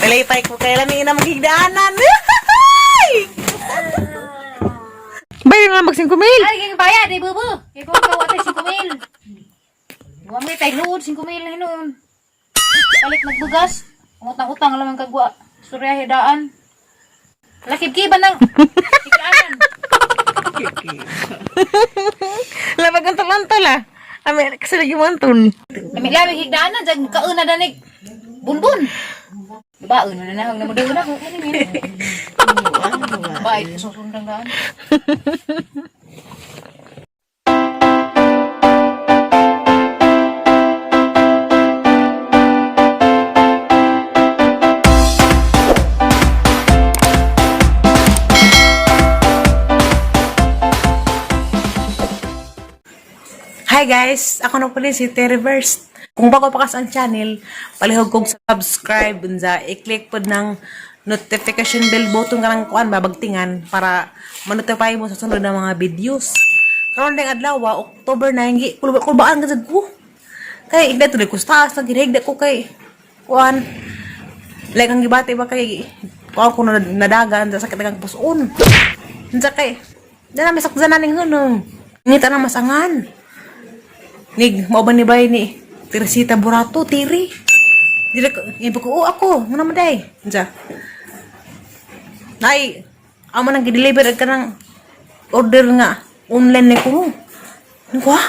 Palipay ko kay lami na maghigdaanan. Bayad na mag 5 mil. Ay, kaya bayad, eh, bubu. Kaya ko kawa tayo 5 mil. Wa may tayo load, 5 mil na hinuon. Palit nagbugas. Utang-utang lamang kagwa. Surya hidaan. Lakib-kiban ng higdaanan. Labag ang talantol ah. Ami kasi lagi mantol. Lami-lami higdaanan, jag kauna danig. Bunbun. Diba, una na na, na mo na ko. Ano yun? Bait, susundang daan. Hi guys! Ako na pala si Terry Verse. Kung bago pa ka sa ang channel, palihog kong subscribe unsa, i-click pod ng notification bell button ka ng kuan babagtingan para ma-notify mo sa sunod na mga videos. Karon ding adlaw, October 9, gi kulba kulbaan ka sad ko. Kay igda tuloy ko sa taas, nagirigda ko kay kuan. Like ang gibati ba kay kuan ko na nadagan sa sakit ang puson. Unsa kay Dana may sakzanan ning hunong. Ngita na masangan. Nig, mao ba ni bay ni Teresita Burato, tiri. Dili ko, ibo ko, oh, ako, muna man day. Unsa? Nay, amo nang gi-deliver ka ng order nga online ni ko. Ano ko ha?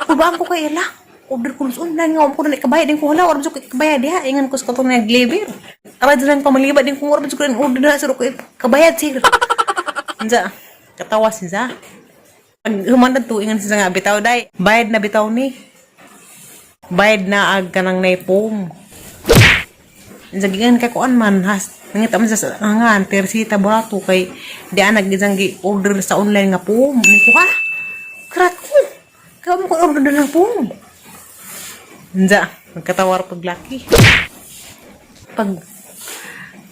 Kulbaan ko kay ila. Order ko sa online nga, ko na kabayad din ko hala, or ko kabayad diha ingan ko sa katong nag-deliver. Aray lang pamaliba din ko or ko order na sir ko kabayad sir. Unsa? Katawa siya. Pag humandad to, ingan siya nga, bitaw day. Bayad na bitaw ni. Bayad na ag kanang naipom. Unsa giingan kay kuan man has nangita man sa angan Teresita Burato kay di anag gisang gi order sa online nga pom. Ni ko ha. Krat ko. Kaya mo ko order na ng pom. Unsa nagkatawar pag laki. Pag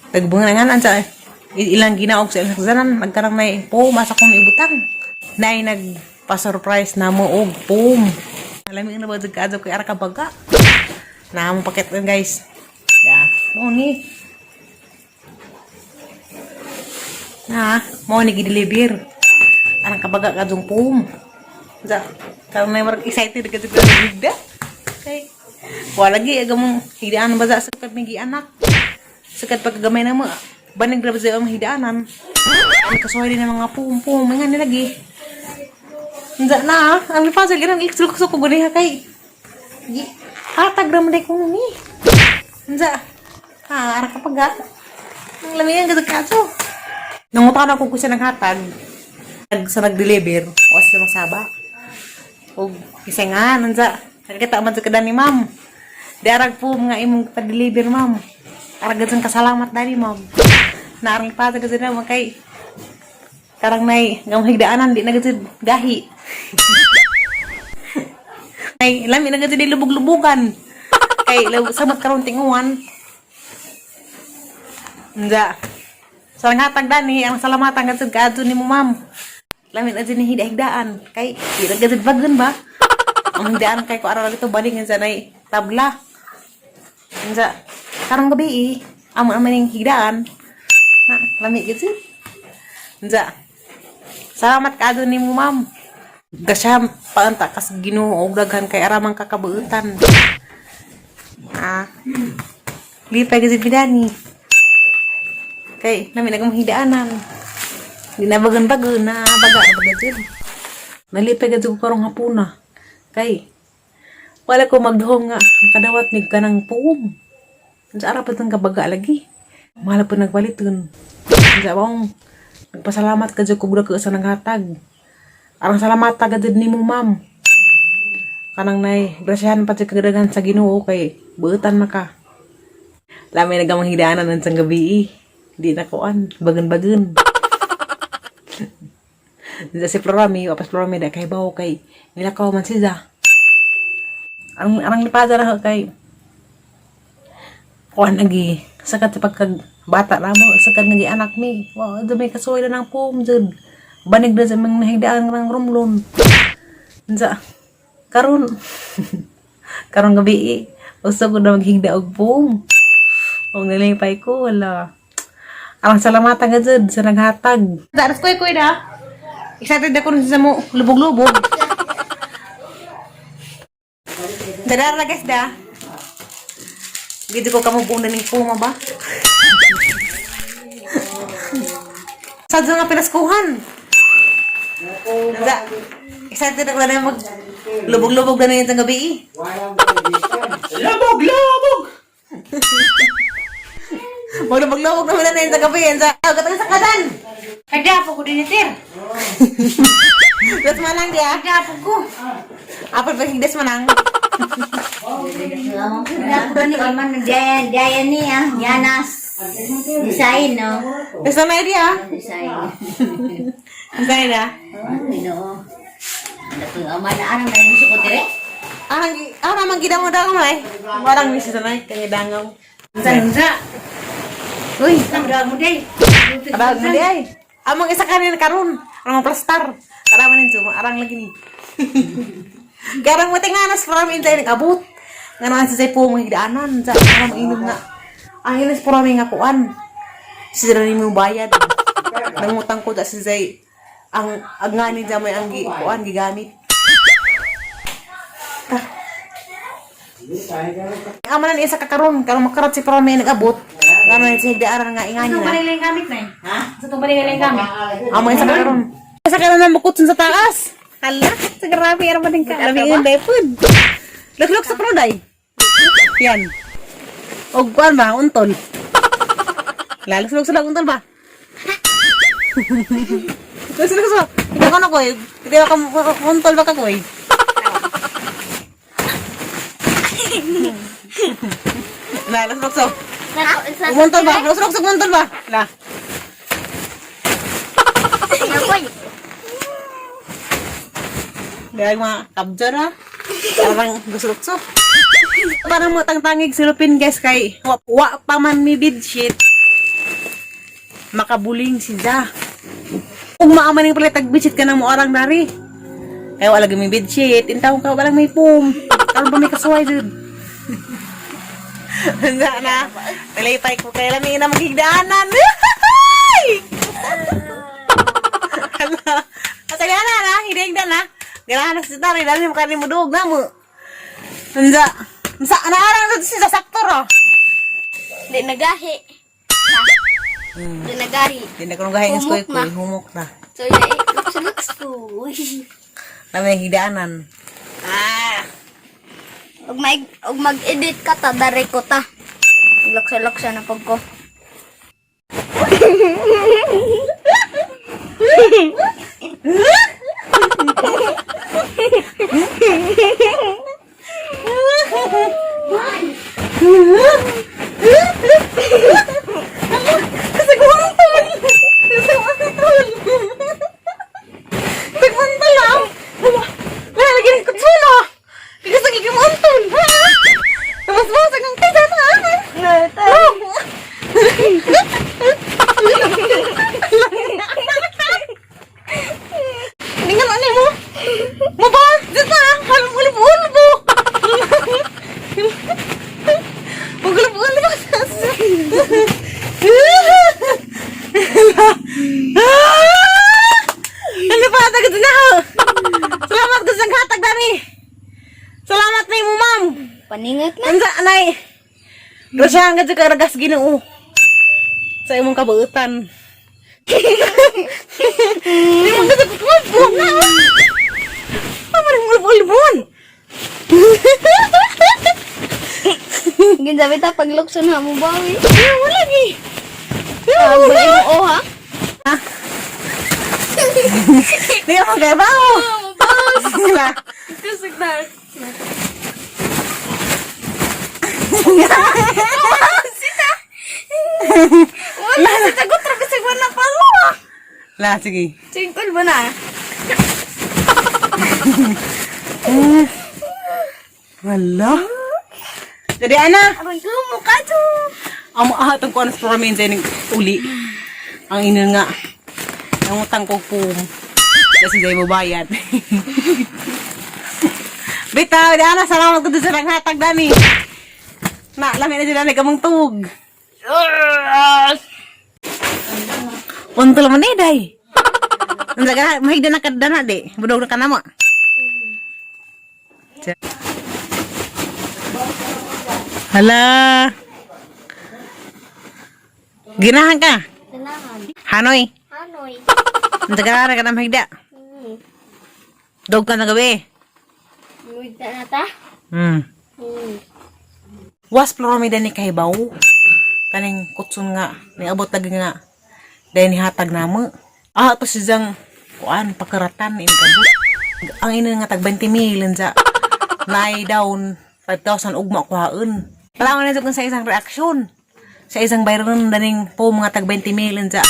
tagbungan unsa ilang ginaog sa ilang saksanan nagkarang nay pom asa kong ibutang. Nay nag pa-surprise na mo og pom. Alam na ba jud kay ara ka baga. Na mo paket guys. Ya, mo ni. Na, mo ni gi-deliver. Arang kabaga ka dong pum. Ja, karon na marag excited ka jud higda. Kay wala lagi aga mong higdaan ba sa sukat may anak. Sukat pagkagamay na mo, banig ra ba sa ang higdaanan. Ang kasuhay din ng mga pum-pum, nga ni lagi. Nza na, ang lipasan ganang iksulok ko guniha kay. Gi, hatag ra man day ko ni. Nza, ha, ara ka pag Ang lamiyan ka kaso. Nangutan ako ko siya naghatag. Nag, sa nag-deliver, o sa masaba. O, isa nga, nunsa. Nakakita man sa kada ni ma'am. Di arag po mga imong pa-deliver, ma'am. Arag sa kasalamat dani, ma'am. Naarang pa sa kasi na kay karang nay ngang higdaanan di na gud gahi. Ay, lami na gud di lubog-lubugan. Kay samot karon tinguan. Nja. Sa hatag dani ang salamatan nga sa ni mo ma'am. Lami na ni higda-higdaan kay di ra gud bagon ba. Ang higdaan kay ko araw ito baling nga nay tabla. Nja. Karong gabi eh, amo naman ning higdaan. Na, lami gud siya. Nja. Salamat kaadto nimo ma'am. Gasya paanta kas Ginoo og daghan kay aramang kakabuutan. Ah. Lipay kasi pidani. Kay nami na hidaanan. Di na bagan-bagon na baga na baga jud. Nalipay gud ko karong hapuna. Kay wala ko magduhong nga kadawat ni kanang puom. Unsa ara pa tang kabaga lagi. Mahal pa nagpaliton. Unsa bang nagpasalamat ka jud ko sa naghatag. Arang salamat ta gud nimo ma'am. Kanang nay grasyahan pa jud kagdagan sa Ginoo kay buutan maka. Lami nagamang hidaanan ng sang gabi eh. Di na kuan, bagan-bagan. Sa si Florami, wapas Florami da kay bawo kay nilakaw man siya. Ang arang lipada na kay kuan agi sakat sa pagkag bata na mo sakat nga anak mi. Wa do may kasuway na ng pom jud. Banig na sa mga nahigdaan ng rumlon. Unsa karon karon gabi eh, uso ko na maghigda og pom. Og nalipay ko, wala. Ang salamatan ka dyan sa naghatag. Daras ko koy da. Excited ako rin sa mo lubog-lubog. Dadara guys da. Gito ko kamo buong naning puma ba? Sadyo nga pinaskuhan. Da, excited ako na mag lubog-lubog na na gabi eh. Labog, labog! Maglubog-lubog naman na sa gabi. Sa katang sa kadan. Kaya po ko din sir. Das manang dia. Kaya po ko. Apa pa des manang? Dayan, dayan niya, Yanas. Design, no? Des manang dia. Design. Design na. Oh, Ginoo. Ano po yung ama na arang na yung suko dire? Arang arang man gidamo daw may. Warang ni sa nay kang gidangaw. Unsa? Uy, Unsa mo day? kadag mo di ay. Among isa kanin karon, arang plastar. Tara man ninyo, arang lagi ni. Garang mo tinganas from inside nag-abot. Nga naman sa po mo higdaanan sa arang inom nga. Ang hinas po rami nga kuan. Sila ni mo bayad. Nangutang ko da si Zay. Ang agngani dyan may ang gi, kuan gigamit. Ang manan isa kakaron karon makarat si Prome nag-abot. Nga naman sa higdaanan nga ingani Sa na. balay lang gamit na. Ha? Sa tong balay lang gamit. Amo isa karon. Isa karon na mukutson sa taas. Hala, sa grabe ara man din ka. Labi yun day pud. Lukluk sa proday. Yan. Og kuan ba untol. Lalus sa untol ba? Lukluk sa. Ikaw kono koy. Hindi ka untol ba ka koy? Lalus sa. Umuntol ba? Lukluk sa untol ba? La. Dahil mga kabjo na. Parang gusto-gusto. Parang mo tangtangig silupin guys kay wa, wa pa man mi bedsheet. Makabuling si Ja. Kung maaman yung palit tag bedsheet ka na mo arang dari. Kaya wala may bedsheet. Intawon ka walang may foam. Karon pa may kasuway jud. Handa na. Talipay ko kailan may ina maghigdaanan. Hala. Asaya na na, higda na. Ganahan na si Tari, dali mo kanin mo duog na mo. Handa. Sa naarang na si sa saktor oh. Di nagahi. Di nagahi. Di na ko gahi ng skoy Humok na. ko, humok na. So, yeah, looks, looks to. Nami higdaanan. Ah! Og mag og mag-edit ka ta dare ko ta. Laksa-laksa na pag ko. Kasi gumantal! Kasi gumantal! Gumantal lang! Wala, lagi ng kutsulo! Kasi gumantal! Tapos mo, sa kang kaya na! Tingnan ano mo? Mo ba? Dito na! Halos ulbo-ulbo! Ulbo-ulbo! Ano pa hatag na ako? Salamat ko sa hatag dami. Salamat na imo ma'am. Paningat na. Unsa anay? Grasya nga jud ka ragas Ginoo. Sa imong kabuutan. Di mo gud ko. Amo ning ulbon. Ginsabi ta paglukso na mo bawi. Wala lagi. Ang mo oh ha. Di ako kay bao. Wala. Wala sa tagot ra bisag wala pa mo. La, sige. Singkol ba na? Wala. Dali, ana. Aray ko mukha to. Ang ahatong ko anas promin sa ining uli. Ang ina nga. Ang utang ko po. Kasi dahil mo bayad. Bitaw, di ana, salamat ko doon sa naghatag dani. Na, lami na sila nagkamang tug. Untol man eh, day. Unsa ka mahigda na kadana di. Budog na kanamo. Hala. Ginahan ka. Ganahan. Hanoy. Hanoy. Unsa ka ra ka na mahigda. Dog ka na gabi. Mugda na ta? Was Floromida ni kahibaw. Kaning kutsun nga niabot lagi nga dahil nihatag namo. Ah, to si Zang kuan pakaratan in kabut. Ang ina nga tag 20 mil sa naay down 5,000 ugma kuhaon. Palawan na jud sa isang reaksyon. Sa isang bayron daning po mga tag 20 mil sa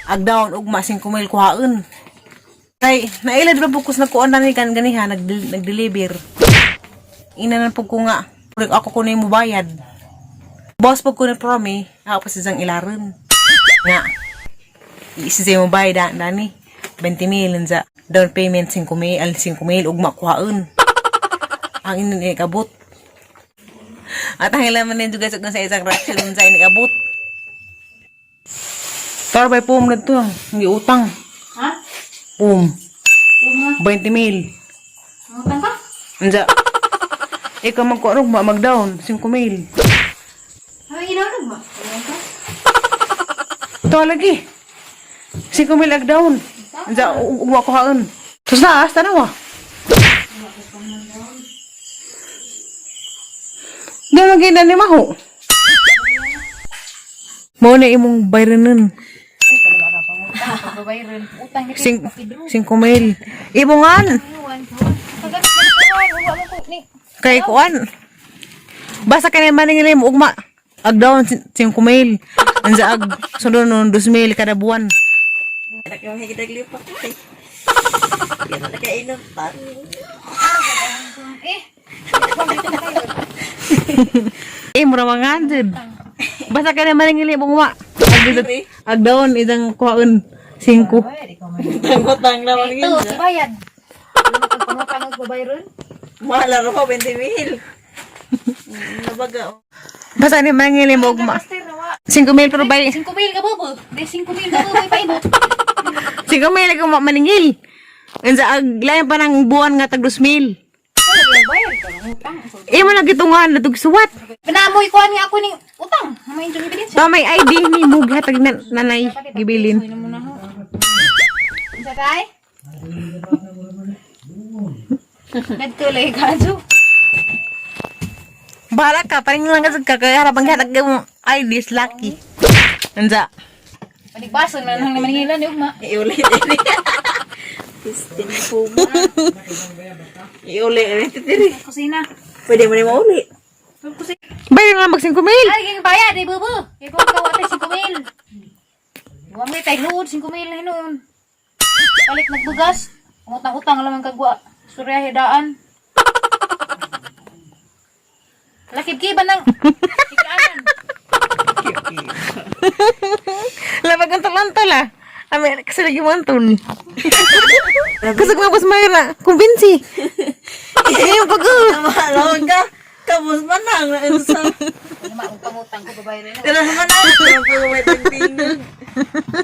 ag down ugma 5 mil kuhaon. Kay nailad ba bukus na kuan na ni kan ganiha nag-deliver. Ina na po ko nga. Murag ako ko na yung mubayad. Boss po ko na promi, ako pa siyang ilaron. Nga. Isi siya mubayad da, dani. 20 mil sa down payment 5 mil, al 5 mil, ugma kuhaon. Ang ina ni kabot. At ang ilaman na juga sa isang reaction sa ini kabot. Tarbay pum na to, hindi utang. Ha? Pum, Uma. 20 mil. Utang ka? Anza. Ikaw magkuarog ma magdown 5 mil. Ay, inanog ba? Utang ka? Ito lagi. 5 mil ag down. Anza uwa ko haon. Tos na as tanawa. Di man gina ni maho. Mao na imong bayranon. Ay, pala ka pangutang. Pagbabayran. Utang ni 5 mil. Imongan Iwan. Pagkat na uwa mo ko ni. kay kuan. Basta kay maningil mo ugma ag down 5 mil. Anza ag sunod nun 2 mil kada buwan. Eh, Eh, mura mga jud. Basta ka naman ang ili mong wa. Ag down isang kuhaon 5. Utang naman ito, bayad. Wala mo kang pangutang og babayran. Malaro ko, 20 mil. Nabaga. Basta ni mangili mo ugma. Master na wa. 5 mil pero bay 5 mil ka bobo. Di 5 mil ka bobo ipaibot. 5 mil ako maningil. Unsa ag lain pa ng buwan nga tag 2 mil. Wala gyud bayad ka ng utang. Eh mo lang gitungan na suwat. Pinamoy ko ani ako ning utang. May injong ebidensya. Pa may ID ni mo gihatag na nanay gibilin. Uy, na muna ho. Unsa kay? Nagto lay kadyo. Bahala ka, paring lang kasi ka kaya harapang gihatag mo ID is lucky. Unsa? Panigbason man nang maningila ni ugma. Iuli din. Pistin po mo. Iuli. Titiri. Kusina. Pwede mo na mauli. Kusina. Bayad na lang mag 5 mil. Ay, ging bayad eh, bubu. Kay kung kawa tay 5 mil. Wa may tay luod 5 mil na hinuon. Palit nagbugas. Utang-utang lamang kagwa. Surya hidaan. Lakib kiba nang higaanan. Labag ang talantol ah. Ami, kasi lagi mo antol. Kasi kumapos mayo na, kumbinsi. Eh, pag Malawag ka. Kabus man lang. Ano sa... Ano ma utang-utang ko babae rin. Tira man lang. Pag may tingtingog.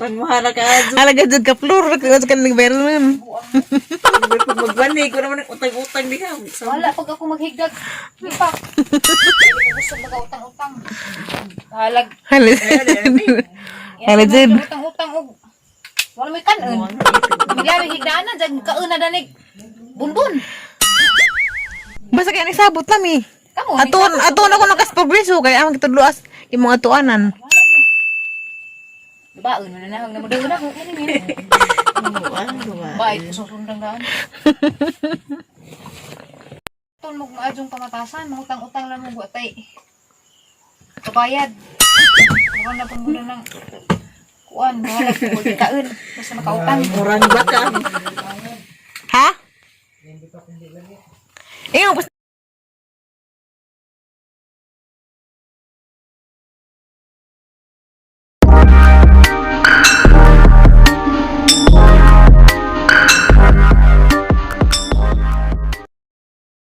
Pagmuhara ka. Alaga jud ka floor, kasi ka nagbayar nun. Pag magbalik ko naman utang-utang di ka. Wala pag ako maghigdag. Lipak. Hindi ko gusto mag-utang-utang. Halag. Hala. Hala jud. Utang-utang og wala may kanon. Bigla may higdaanan jag kaon na danig. Bunbun. Basta kaya nagsabot nami. Kamo. Atuon, atuon ako nakas progreso kay amang kitudloas imong atuanan. Baon na nahang na mo daw na ko kani ni. Bait ko sundang daan. Tun mo maadjong pamatasan, mangutang-utang lang mo tay. Kabayad. Mura na pud muna ng kuan, wala ko kaon basta makautang. Murang baka. Ha? Eh,